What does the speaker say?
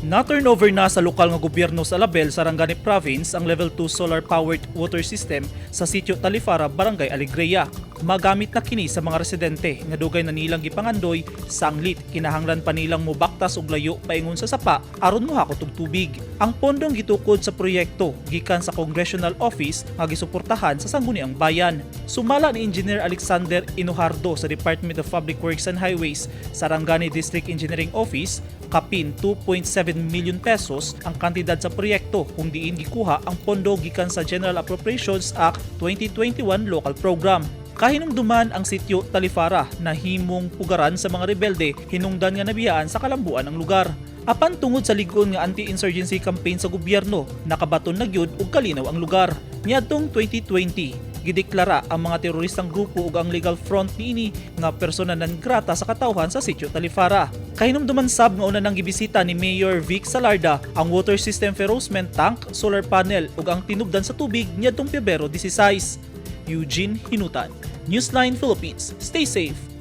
Na-turnover na sa lokal nga gobyerno sa Alabel, Sarangani Province, ang Level 2 solar-powered water system sa Sitio Talifara, Barangay Alegria. Magamit na kini sa mga residente nga dugay na nilang gipangandoy, sanglit kinahanglan pa nilang mobaktas og layo paingon sa sapa aron mohakot og tubig. Ang pondong gitukod sa proyekto gikan sa Congressional Office nga gisuportahan sa Sangguniang Bayan. Sumala ni Engineer Alexander Inohardo sa Department of Public Works and Highways, Sarangani District Engineering Office, kapin ₱2.7 million ang kantidad sa proyekto kung diin gikuha ang pondo gikan sa General Appropriations Act 2021 Local Program. Kahinumduman, ang Sitio Talifara nahimong pugaran sa mga rebelde hinungdan nga nabiyaan sa kalambuan ang lugar. Apan tungod sa lig-on nga anti-insurgency campaign sa gobyerno, nakabaton na gyud og kalinaw ang lugar. Niadtong 2020, gideklara ang mga teroristang grupo ug ang legal front niini nga persona non grata sa katawhan sa Sitio Talifara. Kahinumduman sab nga una nang gibisita ni Mayor Vic Salarda ang water system ferrocement tank, solar panel ug ang tinubdan sa tubig niadtong Pebrero 16. Eugene Hinutan, Newsline Philippines. Stay safe.